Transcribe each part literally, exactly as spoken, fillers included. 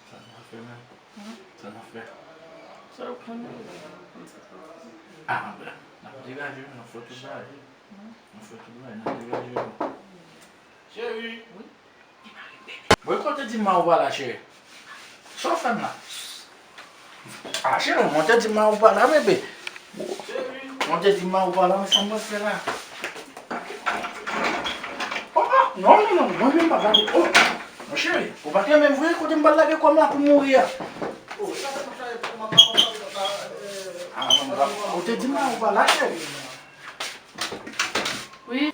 Sa n ap fè menm? Sa n ap fè? Sa w konn? Ah, ben, n ap degaje nou, n ap fè tout bagay. N ap fè tout bagay, n ap degaje nou. Cheri! Wi? Bon, e kote di ma ou pa la, cheri? Sa w fè m la? Ah, cheri, mwen te di ma ou pa la, bebe. Mwen te di ma ou pa la, men sa mwen fè la. Oh, oh, non, non, non, mwen menm pa gade. Oh, non, cheri, ou pa t renmen m vre, kote m pral lage kò m la pou mouri a? Ah, mwen pa, ou te di ma ou pa la, cheri. Wi.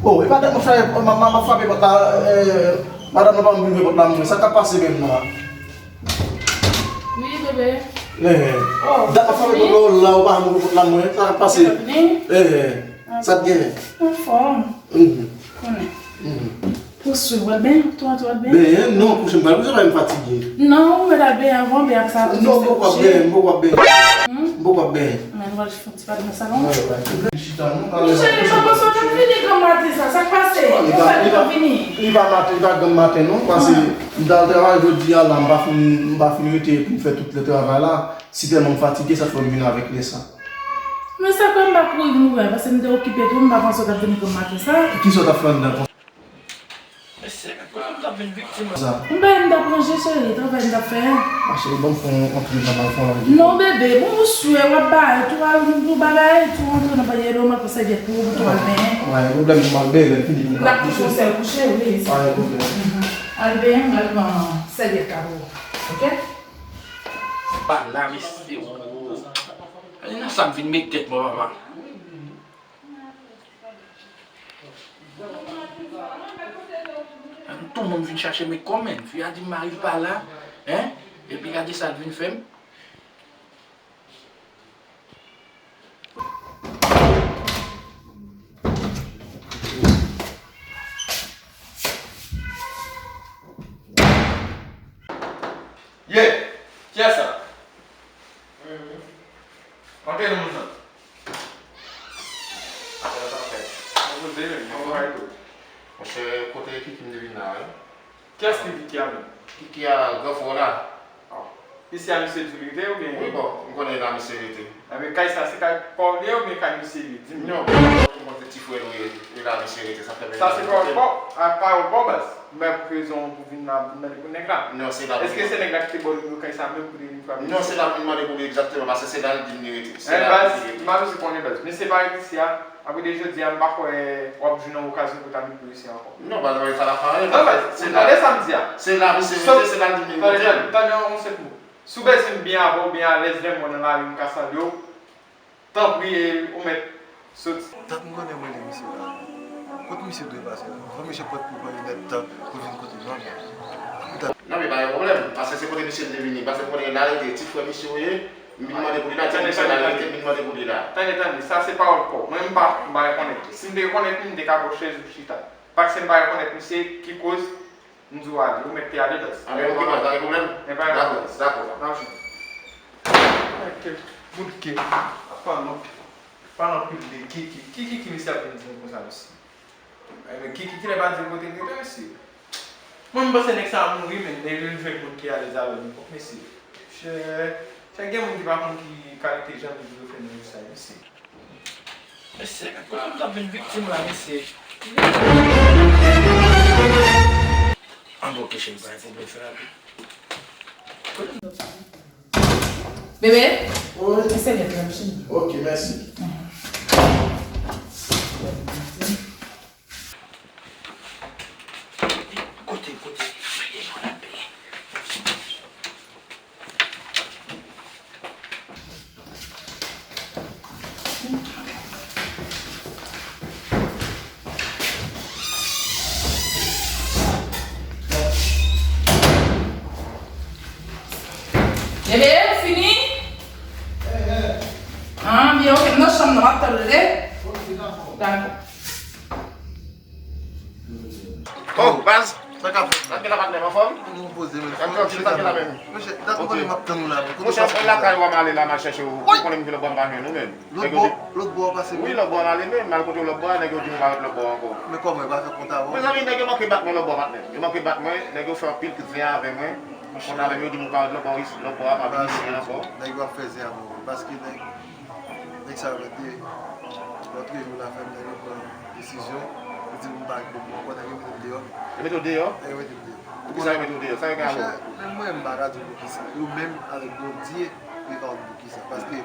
Oh, e pa dat m ap frape, m ap, m ap frape pòt la, eh, madanm nan pa vin ouvri pòt la, mwen. Sa k ap pase menm la? Wi, bebe. Eh, eh. Oh, dat m ap frape pòt la, ou la, ou pa vin ouvri pòt la, mwen. Sa k ap pase? Fini? Eh, eh. Sa t genyen? Anfòm. Mhm. Konnen. Mhm. Pou swiv, w ap byen? Tou, tou, w ap byen? Byen, non, kouche m pral kouche, m fatige. Non, ou mèt al benyen avan, byen ak sa. Non, m poko ap benyen, m poko ap benyen. Hmm? M poko ap benyen. Men nou pral fè yon ti pati nan salon. Wi, wi. Chita, non, pa... Mon cheri, pa panse w t ap fini granm maten sa. Sa k pase? Li pa, li pa, li pa maten, li pa granm maten, non, paske m t al travay jodi a la, m pa fin, m pa fin rete pou m fè tout lè travay la. Si tèlman m fatige, sa fè m vin avèk lè sa. Men sa kwè m pa kouri vin ouvè, paske m te okipe tou, m pa panse w t ap vin granm maten sa. Kisa w t ap fè anndan? Mesye, gad kote m t ap vin viktim la. Sa. M pa m t ap ranje, cheri, travay m t ap fè. A, cheri, ban m fè yon antre nan, ban m fè yon lanje. Non, bebe, bon, ou swè, w ap bay, tou, al, ou bagay, tou, antre nan panye dlo, m ap pran sèvyèt pou ou, pou tou al benyen. Wi, pwoblèm, m al benyen, lè fini, m... L ap kouche, yon sèl kouche, wi. Pa gen pwoblèm. Mhm. Al benyen, m al pran sèvyèt la pou ou. Oke? Pa la, mesye, o. Gade nan sa m vin met tèt mwen, papa. Tout moun vin chache m, men kòman fi a di mari l pa la, en? Epi gade sa l vin fè m. Ye! Kiyès sa? Antre non, moun nan. Atè, atè, atè. Mwen poze menm, mwen pa tou. Monchè, kote Kiki m te vin la, wi. Kiyès ki Kiki a menm? Kiki a, gran frè w la. Oh. Isi a misye di w li rete oubyen? Wi, bon, m konnen la misye rete. Enben, kay sa se kay pa w li ye oubyen kay misye li ye? Di m. Non, bon, mwen se ti frè nou ye, e la misye rete, sa fè... Sa se pawòl pa w, a, pawòl pa w, baz. M bay pou rezon pou vin la, pou vin mande pou nèg la. Non, se la. Èske se nèg la ki te ba w nimewo kay sa menm pou te vin frape misye? Non, se la m vin mande pou li egzakteman, paske se la l di m li rete. Se la l di m li rete. Baz, m pa bezwen konnen, baz. Misye pa rete isi a. Apre de jodi a, m pa kwè w ap jwenn yon okazyon pou w ta vin pou isi ankò. Non, pa nan sa la pa ye. Non, baz, se la, tande sa m di a. Se la misye rete, se la l di m li rete. Tande, tande, tande yon sèl mo. Si w bezwen m byen avè w, byen alèz, lè m wè w nan lari, m ka salye w. Tanpri, e, ou mèt soti. Dat m konnen m rele misye la. Kot misye dwe pase la? Fò misye prèt pou pran yon èdtan pou l vin kote m nan. Non, men pa gen pwoblèm, paske se kote misye te vini, paske m konnen l arete, ti frè misye w ye, m vin mande pou li la, ti misye l arete, m vin mande pou li la. Tande, tande, sa se pawòl pa w. Mwen, m pa, m pa rekonèt li. Si m te rekonèt li, m te ka ba w chèz ou chita. Paske m pa rekonèt misye, ki koz, m di w ale, ou mèt te ale, baz. A, men oke, baz, pa gen pwoblèm. Men pa gen pwoblèm. Dakò, dakò. N ap jwenn. Kèk bout ke, ap pale anpil, pale anpil de Kiki. Kiki, ki misye ap vin di m konsa, mesye? Ebyen, Kiki, kilè pa di kote l rete, mesye? Mwen, m panse nèg sa a mouri, men, e li jwenn moun ki alèz avè l, mesye. Chè, chè, gen moun ki pa konn ki kalite jan de vi yo fè nan vil sa, mesye. Mesye, gad kote m t ap vin viktim la, mesye. An bon, ok, cheri, pa gen pwoblèm, fè rapid. Bebe, wi, se lèt la, cheri. Ok, mèsi. Kote, kote? Mwen deja la peye. Bebe, ou fini? Ah, byen, ok, m nan chanm nan, m ap tann ou, tande? Dakò. Oh, baz. Sa k ap fèt? Sa k gen la, patnè, anfòm? Mwen poze, men. Sa k ap fèt la, men? Monchè, dakò, m ap tann ou la, men. Monchè, se lakay w a m ale la, m al chèche w. Ou konnen m vin lòtbò, m pa jwenn ou, men. Lòtbò, lòtbò w pase menm? Wi, lòtbò m ale menm, m al kote w lòtbò a, nèg yo di m pa ret lòtbò ankò. Men kòman, yo pa fè kont avè w? Mezanmi, nèg yo manke bat mwen lòtbò, patnè. Yo manke bat mwen, nèg yo fè anpil zen avè mwen. Kont avè m, yo di m ou pa ret lòtbò, lòtbò a pa vin isi ankò. Nèg yo ap fè zen avè w, paske nèg, nèg sa yo mete lòt jou la fè m, nèg yo pran desizyon, yo di m pa ret lòtbò ankò, nèg yo mete m deyò. Yo mete w deyò? Nèg yo mete m deyò. Poukisa yo mete w deyò? Sa yo gen avè w? Monchè, menm mwen, m pa ka di w poukisa. Yo menm avèk Bondye, yo ka konn poukisa. Paske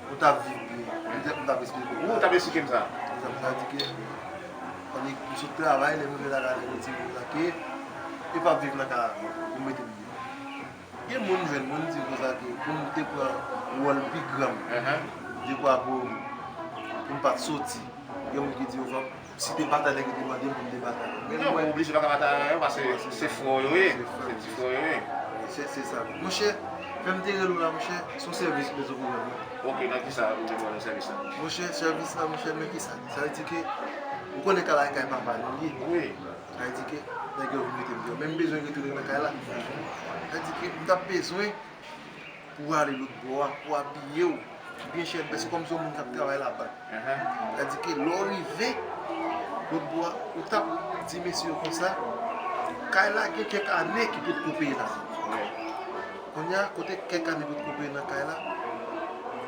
ou t ap viv byen. M t ap, m t ap esplike w. Ou t ap esplike m sa? Sa vle di ke, annik, m sot travay, lè m rive lakay, lè m retire m lakay, yo p ap viv nan kay la ankò. Yo mete m deyò. Gen moun jwenn mwen, m di konsa ke pou m te pran wòl pi gran, dekwa pou, pou m pa t soti. Gen moun ki di yo fò m, si te batay nèg yo te mande m pou m te batay. Men non, mwen, ou oblije pa ka batay avè yo, paske se frè w yo ye. Se ti frè w yo ye. Se, se sa. Monchè, fè m te rele w la, monchè, se yon sèvis m bezwen pou w rann mwen. Ok, nan kisa ou te pran nan sèvis la? Monchè, sèvis la, monchè, men kisa? Sa vle di ke, ou konnen kay la e kay papa nou li ye. Wi. Sa vle di ke nèg yo vin mete m deyò. Men m bezwen retounen nan kay la. Sa vle di ke m t ap bezwen pou w ale lòtbò a, pou w abiye w byen chè, paske kòm se yon moun k ap travay labank. Sa vle di ke lè w rive lòtbò a, ou t ap di mesye yo konsa, kay la gen kèk ane ki potko peye ladan. Kounye a, kote kèk ane potko peye nan kay la,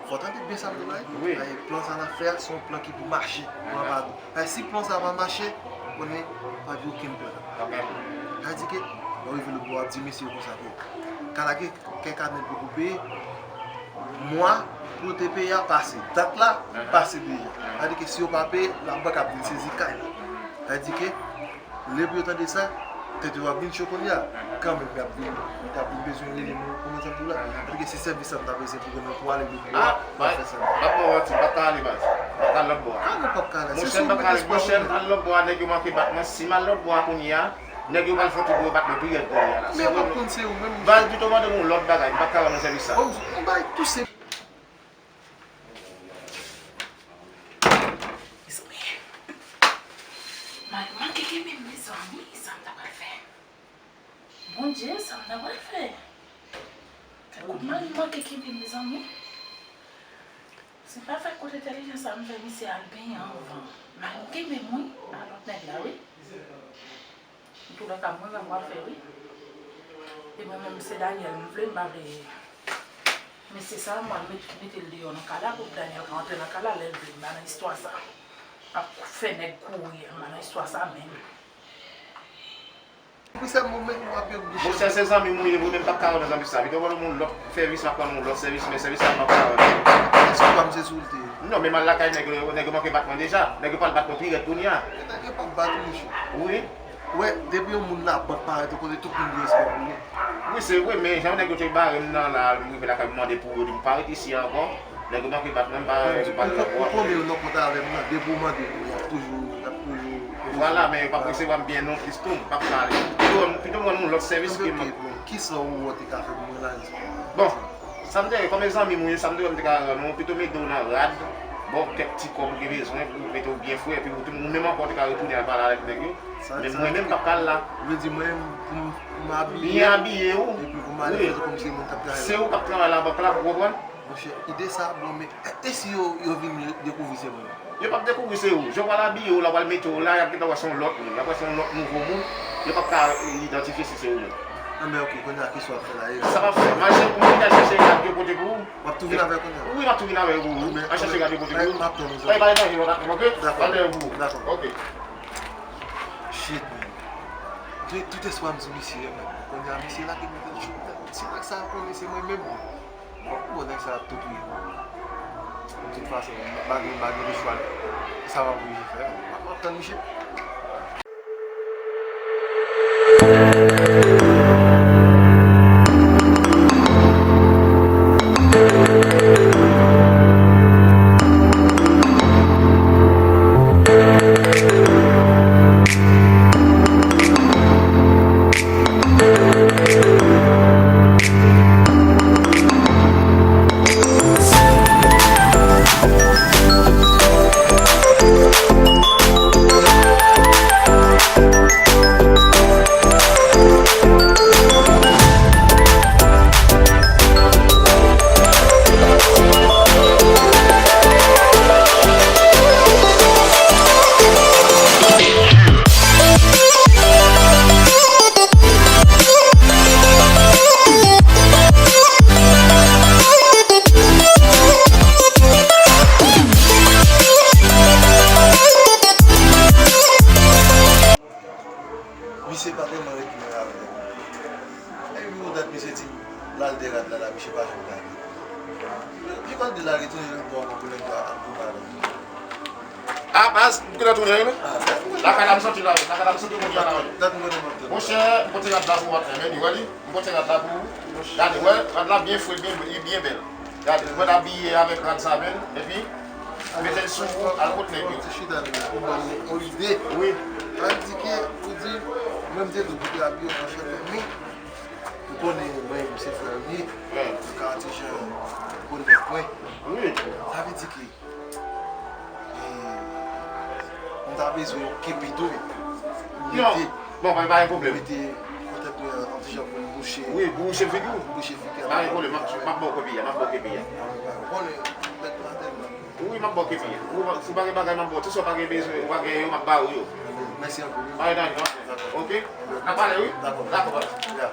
fò w tande byen sa m di w la, wi. Plan sa n ap fè a, se yon plan ki pou mache. Plan pa Paske si plan sa pa mache, konnen pa gen okenn plan. Sa vle di ke, lè w rive lòtbò, w ap di mesye yo konsa ke, kay la gen kèk ane l poko peye, mwa pou l te peye a pase, dat la pase deja. Sa vle di ke si yo pa peye, labank ap vin sezi kay la. Sa vle di ke, lè pou yo tande sa, tèt yo ap vin cho kounye a. Kanmenm, y ap vin, y ap vin bezwen rele nou, kòman sa pou la. Sa vle di ke se sèvis sa m ta bezwen pou nou, pou ale lòtbò a, pou fè sa. M ap ba w manti, m p ap ka ale, baz. M ap ka al lòtbò a. Kòman w p ap ka ale? Monchè, m p ap ka ale, monchè, m al lòtbò a, nèg yo manke bat mwen. Si m al lòtbò a kounye a, nèg yo pral fè tout pou yo bat mwen pi rèd kounye a la. Men w p ap konn se ou menm, monchè. Baz, pito mande m yon lòt bagay, m p ap ka rann ou sèvis sa. Bon, yon bagay tou senp. Mezanmi, mari m manke kenbe m, mezanmi, sa m ta pral fè? Bondye, sa m ta pral fè? Kèk kout mari m manke kenbe m, mezanmi. Se pa fè kout entèlijans sa m fè misye al benyen anvan. Mari m kenbe m, wi, a lòt nèg la, wi. Antoulèka, mwen menm, m ap fè, wi. E mwen menm, se Daniel m vle, m pa vle. Mesye sa, m pral met-, mete l deyò nan kay la pou Daniel ka antre nan kay la lè l vle. M pa nan istwa sa. Ap fè nèg kouri, m pa nan istwa sa menm. Monchè, se zanmi m ou ye, ou menm p ap ka rann zanmi sa. Pito w rann yon lòt sèvis, m ap rann yon lòt sèvis, men sèvis sa m p ap ka rann. Èske pa misye sou l te ye? Non, men m al lakay nèg yo, nèg yo manke bat mwen deja. Nèg yo pral bat mwen pi rèd kounye a. Nèg yo p ap bat ou, mesye. Wi. Wè, depi yon moun labank parèt yon kote, tout moun gen respè pou li. Wi, se vre, men jan nèg yo te bare m nan la, m rive lakay m mande pou yo, di m pa ret isi ankò. Nèg yo manke bat mwen, m pa, m pa nan bò. Ou konnen yo nan kont avè m nan, depi w mande pou yo, y ap toujou, y ap toujou. Vwala, men yo p ap resevwa m byen non plis tou, m p ap ka ale. Pito, pito m rann yon lòt sèvis ke m. Kisa ou wè w te ka fè pou mwen la, jis pou mwen? Bon, sa m te, kòm e zanmi m ou ye, sa m te wè m te ka rann ou, pito m ede w nan rad, ba w kèk ti kòb ou gen bezwen pou mete w byen fre, epi ou tou, ou menm ankò w te ka retounen al pale avèk nèg yo. Men mwen menm m p ap ka al la. Ou vle di mwen, pou m, pou m abiye w, byen abiye w, epi pou m ale fè kòmsi se moun k ap travay la. Se ou k ap travay labank la, ou konprann? Monchè, ide sa bon, men e, e si yo, yo vin dekouvri se mwen? Yo p ap dekouvri se ou. Jan w al abiye w la, w al mete w la, y ap gentan wè se yon lòt moun. Y ap wè se yon lòt nouvo moun. Yo p ap ka idantifye si se ou menm. Anben, ok, kounye a, kisa w ap fè la? Sa m ap fè, m al chèche, m al chèche rad yo pote pou ou. W ap tou vin avè l kounye a? Wi, m ap tou vin avè l pou ou. Anben, al chèche rad yo pote pou ou. M ap tann ou. Bay, bay, bay, yo, dakò, ok? Dakò. Al dèyè pou ou. Dakò. Ok. Shit, man. Gen tout espwa m sou misye, man. Kounye a, misye lage mete l cho. Si nèg sa a konnen se mwen menm, man. Bon, bon, nèg sa ap tou touye m. De tout fason, m pa gen, m pa gen lechwa, non. Sa m ap oblije fè, m ap, m ap tann misye. A baz, m gentan tounen wi. Lakay la m santi la, lakay la m santi moun la la wi. Monchè, m pote rad la pou w ap men, men li wè li. M pote rad la pou ou. Gade, wè, rad la byen fre, byen, li byen bèl. Gade, mwen abiye avèk rad sa, men, epi mete l sou ou, al kot nèg yo. Ti chita li, pou ban nou yon ide. Wi. Sa vle di ke, ou di, mwen m te di w pou te abiye, monchè, men, ou konnen, mwen, m se frè w ye. Wi. Ou ka ti jan, ou konnen mwen. Wi. Sa vle di ke, e, m ta bezwen yon kepi tou, wi. Non. Mete, bon, pa, pa gen pwoblèm. Mete, petèt, yon ti jan pou m bouche. Wi, bouche figi w. Bouche figi a. Pa gen pwoblèm, m ap, m ap ba w kepi a, m ap ba w kepi a. Ou konnen, nèg la tèlman. Wi, m ap ba w kepi a. Ou pa, si w pa gen bagay, m ap ba w. Tout sa w pa gen bezwen, ou pa gen yo, m ap ba ou yo. Mèsi anpil, wi. Pa gen anyen, non? Dakò. Oke? N a pale, wi? Dakò. Dakò, baz. Ya.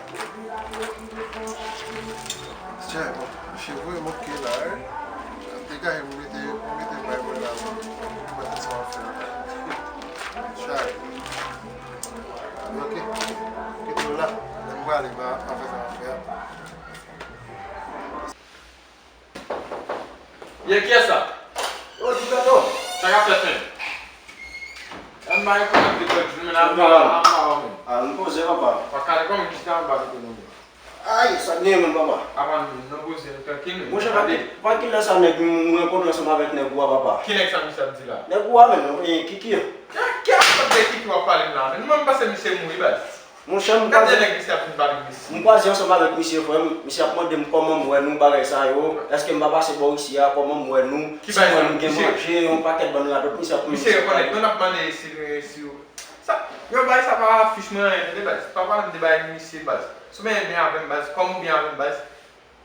Chè, bon, misye voye m oke la, wi. Degaje m mete, m mete may mwen la, wi. Mwen mete sa w ap fè a. Chè. Oke. Kite w la. Lè m prale, m a, m a fè sa w ap fè a. Ye, kiyès sa? Yo, Gilberto. Sa k ap fèt, menm? An, m pa gen konnen ki dòt jou, men ap ba, ap ba w, menm. A, nou poze, papa. Pa kale kòm m chita anba micro nou. Ay, sa k genyen menm, papa? Apa, nou poze, nou trankil, menm. Monchè, pa ki, pa ki lè sa nèg m, m rankontre ansanm avèk nèg ou a, papa? Ki nèg sa misye ap di la? Nèg ou a menm, e, Kiki an. Ki, ki afè de Kiki w ap pale m la, menm? Mwen, m panse misye mouri, baz. Monchè, m kwaze, gade nèg misye ap vin pale m isi. M kwaze ansanm avèk misye, frè m. Misye ap mande m kòman m wè nou, bagay sa yo. Èske m pa pase bò isi a, kòman m wè nou. Si m wè nou gen manje, yon pakèt bann radòt, misye ap... Misye rekonèt nou, n ap mande si nou, si yo. Sa, yo bay sa pa fich mwen anyen, tande, baz. Pa pale m de bagay misye, baz. Si w byen byen avè m, baz, kòm ou byen avè m, baz.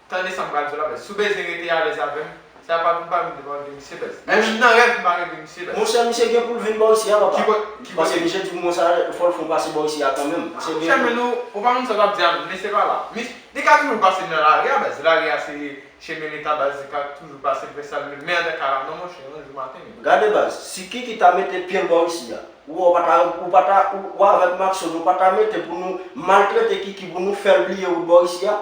Tande sa m pral di w la, baz. Si w bezwen rete alèz avè m, se pa pou m pa vin devan de misye, baz. Menm nan rèv, m pa reve misye, baz. Monchè, misye gen pou l vin bò isi a, papa. Ki kote? Paske misye di m konsa, fò l fè yon pase bò isi a kanmenm. Monchè, men nou, ou pa konn sa w ap di a, men se pa la. Mis-, li ka toujou pase nan lari a, baz. Lari a se chemen leta, baz. Li ka toujou pase l fè sa l vle. Men antanke la, non, monchè, yon jou maten, men. Gade, baz, si Kiki ta mete pye l bò isi a, ou wè, ou pa ta, ou pa ta, ou, ou avèk Maxo, nou pa ta mete pou nou maltrete Kiki, pou nou fè l bliye wout bò isi a.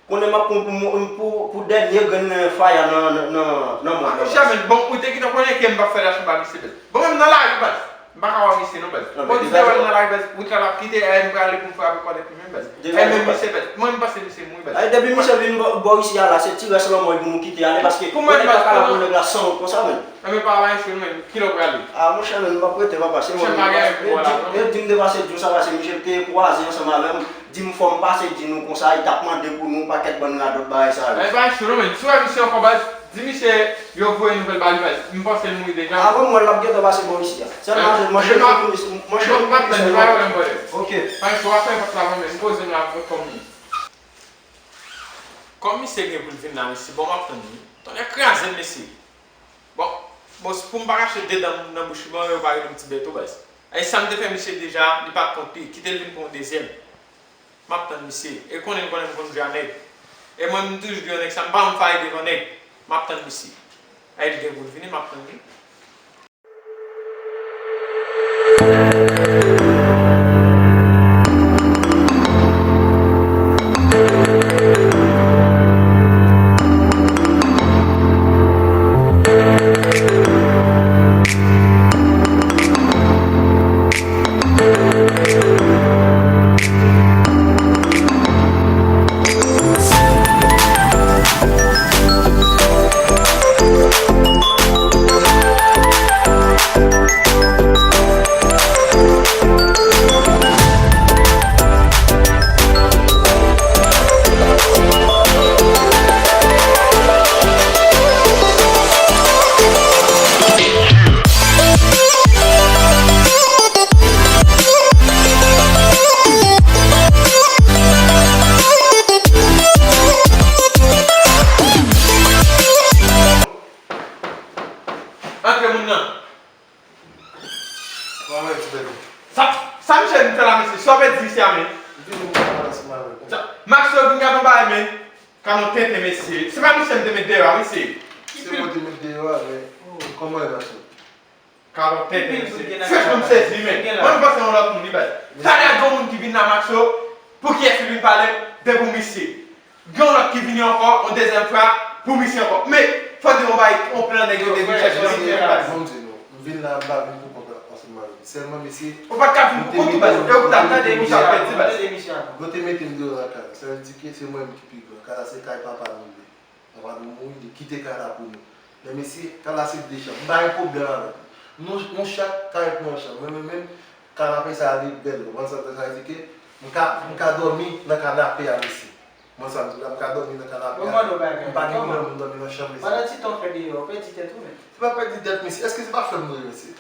Konnen m ap pran pou, pou, pou dènye grenn faya nan, nan, nan, nan mond lan, baz. Monchè, men, bon, ou te gentan konnen ke m p ap fè lachanm ba misye, baz. Bon, menm nan lari, baz. M pa ka wè misye, non, baz. Bon, m te wè l nan lari, baz. Wout la l ap kite, e, m prale pou m frape kò nèg li menm, baz. E, menm misye, baz. Mwen, m panse misye mouri, baz. Ay, depi misye vin bò, bò isi a la, se ti rès lanmò pou nou kite ale, paske ou pa ka la pou nèg la san wout konsa, menm. Enben, pa bay sou nou, men, kilè w prale? A, monchè, men, m ap rete, papa, se mwen menm. Yo di m te pase di w sa, pase misye te kwaze ansanm avè m, di m fò m pase di nou konsa, li t ap mande pou nou, pakèt bann radòt bagay sa yo. Enben, pa bay sou nou, men, si w wè misye ankò, baz, di misye yo voye nouvèl ba li, baz. M panse l mouri deja. Avan m wè l, l ap gentan pase bò isi a. Sèlman, manje, manje pou misye, manje pou misye. Oke. Pa bay sou, w ap fè pòt la, men, m poze m la, kòm li. Kòm misye gen pou l vin la, mesye, bon, m ap tann li. Tonnè kraze m, mesye. Bon, bon, si pou m pa rache de dan m nan bouch li, bon, yo pa rele m ti bèt ou, baz. E sa m te fè misye deja, li pa t konte, kite l vin pou yon dezyèm. M ap tann misye. E konnen l konnen m konn jwe a nèg. E mwen, m toujou di yon nèg sa, m pa janm fayi devan nèg. M ap tann misye. E li gen pou l vini, m ap tann li. Antre moun nan. Kòman w ye, ti bebe? Sa, sa misye vin fè la, mesye? Sa w vle di, mesye a, men? Vini, m pale ansanm avèk ou. Sa, Maxo vin gade yon bagay, men. Kalon tenten, mesye. Se pa misye m te met deyò a, mesye. Se mwen te met deyò a, men. Oh, kòman w ye, Maxo? Kalon tenten, mesye. Franchman, m sezi, men. Mwen, m panse yon lòt moun, li bay. Talè a, gen yon moun ki vin la, Maxo. Pou kiyès li vin pale? De pou misye. Gen yon lòt ki vini ankò, yon dezyèm fwa, pou misye ankò. Men, Fò di yon bay, yon plan nèg yo te vin chèche nan mitan baz. Bon, m di nou, m vin la, m pa vin pou kont ansanm avè m. Sèlman, mesye, ou pa t ka vin pou kont ou baz. E ou t ap tande misye ap pèdi baz. Yo te mete m deyò nan kay la. Sa vle di ke se mwen menm ki pi gran. Kay la se kay papa nou li ye. Papa nou mouri, li kite kay la pou nou. Men mesye, kay la se de chanm. M pa gen pwoblèm avè l. Nou, nou chak ka ret nan yon chanm. Mwen menm, menm, kanape sa a li bèl. Ou konprann sa, sa vle di ke m ka, m ka dòmi nan kanape a, mesye. Mwen sa m di la, m ka dòmi nan kanape a. Mwen mande yon bagay. M pa gen pwoblèm pou m dòmi nan chanm, mesye. Pandan ti tan w fè deyò, ou pèdi tèt ou menm. Se pa pèdi tèt, mesye. Èske se pa frè m nou ye, mesye?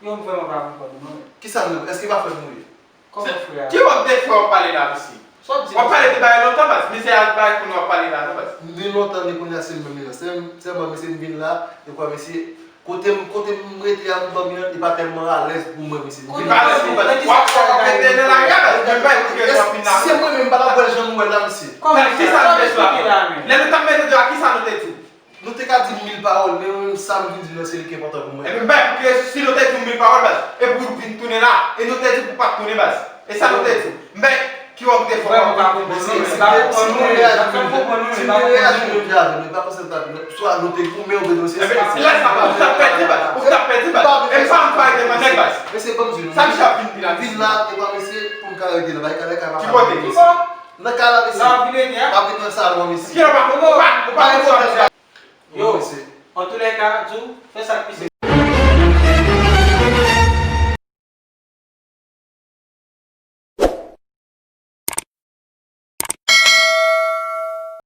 Yo, m vrèman pa konprann ou non, men. Kisa nou, èske pa frè nou ye? Kòman frè a? Ki wòk de frè w ap pale la, mesye? Sa w ap di? W ap pale de bagay lontan, baz. Mesye a bagay kounye w ap pale la, non, baz. Ni lontan, ni kounye a, se menm li la. Sèl-, sèlman, mesye, m vin la, e kwa, mesye, kote m, kote m rete a, m dòmi an, li pa tèlman alèz pou mwen, mesye. M vin la, mesye. W ap, w ap rete nan lari a, baz. Men pa ekoupe w ap vin la. Se mwen menm, m pa t ap wè l jan m wè l la, mesye. Kòman frè a? Sa w ap eksplike la, men? Lè nou t ap mete deyò a, kisa nou te di w? Nou te ka di mil pawòl, men mwen menm sa m vin di nou an, se li ki enpòtan pou mwen. Ebyen, m bay pou ke si nou te di w mil pawòl, baz, e pou w vin tounen la, e nou te di w pou w pa t tounen, baz. E sa nou te di w. M bay ki wòk de fò. Frè m, m pa konprann nou, men m pa konprann nou, men m pa konprann nou, men m pa konprann nou. Si m te reyaji menm jan avè nou, e pa konsa m t ap di, swa nou te goumen oubyen nou se. Ebyen, lè sa, ou t ap pèdi, baz. Ou t ap pèdi, baz. E pa m pa ede mannèg, baz. Mesye, ban m di nou. Sa misye ap vin di la, vin la, e pa mesye, pou m ka rete la, bay kalè ka pa. Ki kote? Ki bò? Nan kay la, mesye. La, w ap vin rete a? M ap vin nan salon, mesye. Ki lè w pa, ou pa, ou pa gen pwoblèm. Yo, antoulèka, Djou, fè sa k pi senp.